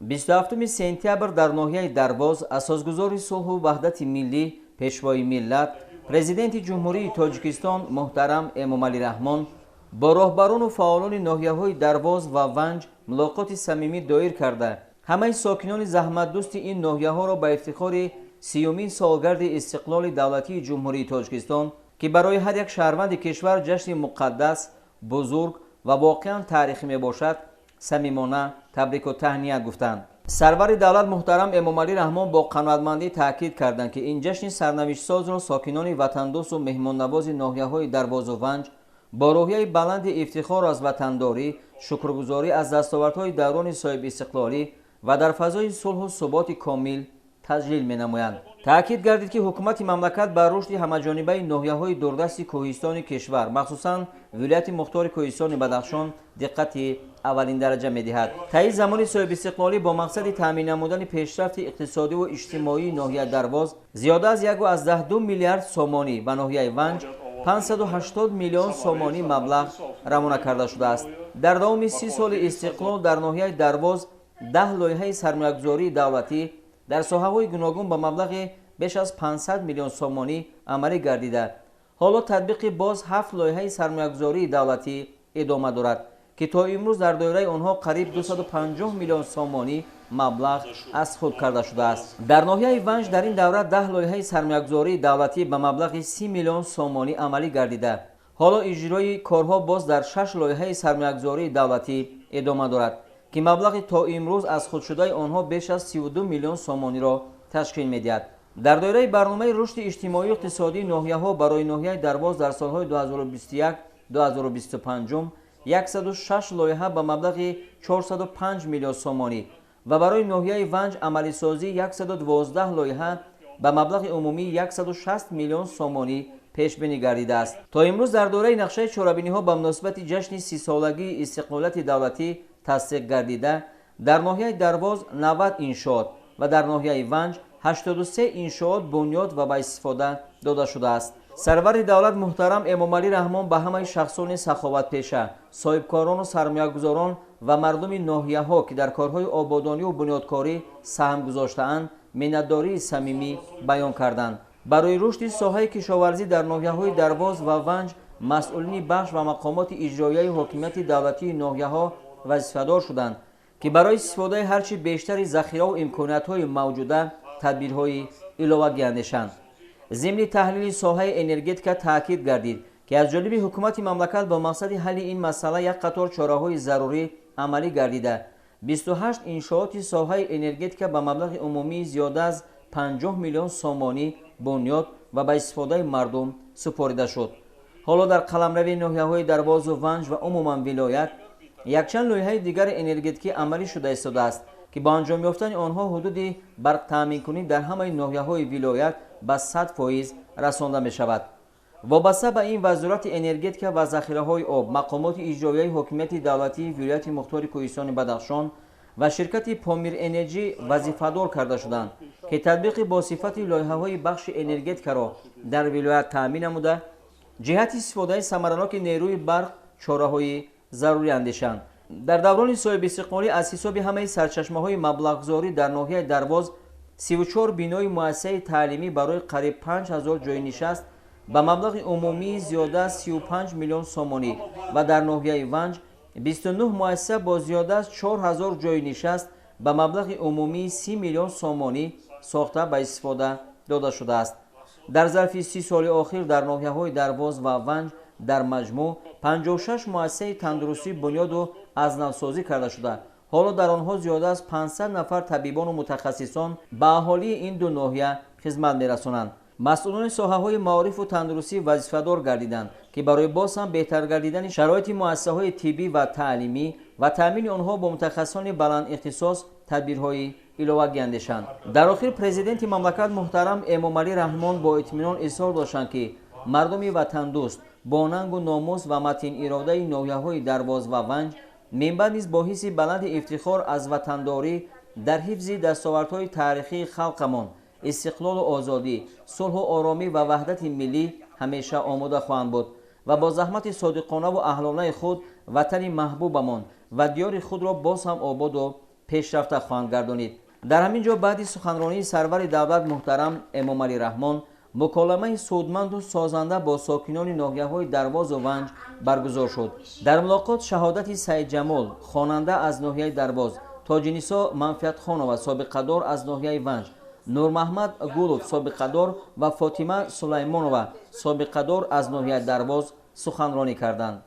27 сентябр дар ноҳияи Дарвоз асосгузори сулҳу ваҳдати миллӣ, пешвои миллат, президенти Ҷумҳурии Тоҷикистон муҳтарам Эмомалӣ Раҳмон бо роҳбарону фаъолони ноҳияҳои Дарвоз ва Ванҷ мулоқоти самимӣ доир карда, ҳамаи сокинони заҳматдӯсти ин ноҳияҳоро ба ифтихори 30-умин солгарди истиқлоли давлатии Ҷумҳурии Тоҷикистон, ки барои ҳар як шаҳрванди кишвар ҷашни муқаддас, бузург ва воқеан таърихӣ мебошад, самимона табрику таҳният гуфтанд. Сарвари давлат муҳтарам Эмомалӣ Раҳмон бо қаноатмандӣ таъкид карданд, ки ин ҷашни сарнавиштсозро сокинони ватандӯсту меҳмоннавози ноҳияҳои Дарвозу Ванҷ бо рӯҳияи баланди ифтихор аз ватандорӣ, шукргузорӣ аз дастовардҳои даврони соҳибистиқлолӣ ва дар фазои сулҳу суботи комил таҷлил менамоянд. Таъкид гардид, ки ҳукумати мамлакат ба рушди ҳамаҷонибаи ноҳияҳои дурдасти кӯҳистони кишвар, махсусан вилояти мухтори кӯҳистони Бадахшон, диққати аввалиндараҷа медиҳад. Таи замони соҳибистиқлолӣ бо мақсади таъмин намудани пешрафти иқтисодиву иҷтимоии ноҳияи Дарвоз зиёда аз 1,2 миллиард сомонӣ ба ноҳияи Ванҷ 580 миллион сомонӣ маблағ равона карда шудааст. Дар давоми 30 соли истиқлол дар ноҳияи Дарвоз 10 лоиҳаи сармоягузории давлатӣ дар соҳаҳои гуногун ба маблағи беш аз 500 миллион сомонӣ амалӣ гардида, ҳоло татбиқи боз 7 лоиҳаи сармоягузории давлатӣ идома дорад, ки то имрӯз дар доираи онҳо қариб 250 миллион сомонӣ маблағ аз худ карда шудааст. Дар ноҳияи Ванҷ дар ин давра 10 лоиҳаи сармоягузории давлатӣ ба маблағи 30 миллион сомонӣ амалӣ гардида, ҳоло иҷрои корҳо боз дар 6 лоиҳаи сармоягузории давлатӣ идома дорад, ки маблағи то имрӯз аз худшудаи онҳо беш аз 32 миллион сомониро ташкил медиҳад. Дар доираи барномаи рушди иҷтимоию иқтисодии ноҳияҳо барои ноҳияи Дарвоз дар солҳои 2021-2025 106 лоиҳа ба маблағи 405 миллион сомонӣ ва барои ноҳияи Ванҷ амалисозии 112 лоиҳа ба маблағи умумии 160 миллион сомонӣ пешбинӣ гардидааст. То имрӯз дар доираи нақшаи чорабиниҳо ба муносибати ҷашни 30-солагии истиқлолияти давлатӣ тасдиқ гардида, дар ноҳияи Дарвоз 90 иншоот ва дар ноҳияи Ванҷ 83 иншоот бунёд ва ба истифода дода шудааст. Сарвари давлат муҳтарам Эмомалӣ Раҳмон ба ҳамаи шахсони саховатпеша, соҳибкорону сармоягузорон ва мардуми ноҳияҳо, ки дар корҳои ободониву бунёдкорӣ саҳм гузоштаанд, миннатдории самимӣ баён карданд. Барои рушди соҳаи кишоварзӣ дар ноҳияҳои Дарвоз ва Ванҷ масъулини бахш ва мақомоти иҷроияи ҳокимияти давлатии ноҳияҳо вазифадор шуданд, ки барои истифодаи ҳарчи бештари захираву имкониятҳои мавҷуда тадбирҳои иловагӣ андешанд. Зимни таҳлили соҳаи энергетика таъкид гардид, ки аз ҷониби ҳукумати мамлакат бо мақсади ҳалли ин масъала як қатор чораҳои зарурӣ амалӣ гардида, 28 иншооти соҳаи энергетика ба маблағи умумии зиёда аз 50 миллион сомонӣ бунёд ва ба истифодаи мардум супорида шуд. Ҳоло дар қаламрави ноҳияҳои Дарвозу Ванҷ ва умуман вилоят якчанд лоиҳаи дигари энергетикӣ амалӣ шуда истодааст, ки бо анҷом ёфтани онҳо ҳудуди барқтаъминкунӣ дар ҳамаи ноҳияҳои вилоят ба 100% расонда мешавад. Вобаста ба ин Вазорати энергетика ва захираҳои об, мақомоти иҷроияи ҳокимияти давлатии вилояти мухтори кӯҳистони Бадахшон ва ширкати Помир Энерҷи вазифадор карда шуданд, ки татбиқи бо сифати лоиҳаҳои бахши энергетикаро дар вилоят таъмин намуда, ҷиҳати истифодаи самараноки нерӯи барқ чораҳои зарурӣ андешанд. Дар даврони соҳибистиқлолӣ аз ҳисоби ҳамаи сарчашмаҳои маблағгузорӣ дар ноҳияи Дарвоз 34 бинои муассисаи таълимӣ барои қариб 5000 ҷойнишаст ба маблағи умумии зиёда аз 35 миллион сомонӣ ва дар ноҳияи Ванҷ 29 муассиса бо зиёда аз 4000 ҷойнишаст ба маблағи умумии 30 миллион сомонӣ сохта ба истифода дода шудааст. Дар зарфи 30 соли охир дар ноҳияҳои Дарвоз ва Ванҷ дар маҷмӯъ 56 муассисаи тандурустӣ бунёду аз навсозӣ карда шуда, ҳоло дар онҳо зиёда аз 500 нафар табибону мутахассисон ба аҳолии ин ду ноҳия хизмат мерасонанд. Масъулони соҳаҳои маорифу тандурустӣ вазифадор гардиданд, ки барои боз ҳам беҳтар гардидани шароити муассисаҳои тиббӣ ва таълимӣ ва таъмини онҳо бо мутахассисони баландихтисос тадбирҳои иловагӣ андешанд. Дар охир президенти мамлакат муҳтарам Эмомалӣ Раҳмон бо итминон изҳор доштанд, ки мардуми ватандӯст бо нангу номус ва матин иродаи ноҳияҳои Дарвоз ва Ванҷ минбаъд низ бо ҳисси баланди ифтихор аз ватандорӣ дар ҳифзи дастовардҳои таърихии халқамон, истиқлолу озодӣ, сулҳу оромӣ ва ваҳдати миллӣ ҳамеша омода хоҳанд буд ва бо заҳмати содиқонаву аҳлонаи худ ватани маҳбубамон ва диёри худро боз ҳам ободу пешрафта хоҳанд гардонид. Дар ҳамин ҷо баъди суханронии сарвари давлат муҳтарам Эмомалӣ Раҳмон муколамаи судманду созанда бо сокинони ноҳияҳои Дарвозу Ванҷ баргузор шуд. Дар мулоқот Шаҳодати Саидҷамол, хонанда аз ноҳияи Дарвоз, Тоҷинисо Манфиатхонова, собиқадор аз ноҳияи Ванҷ, Нурмаҳмад Гулов, собиқадор, ва Фотима Сулаймонова, собиқадор аз ноҳияи Дарвоз суханронӣ карданд.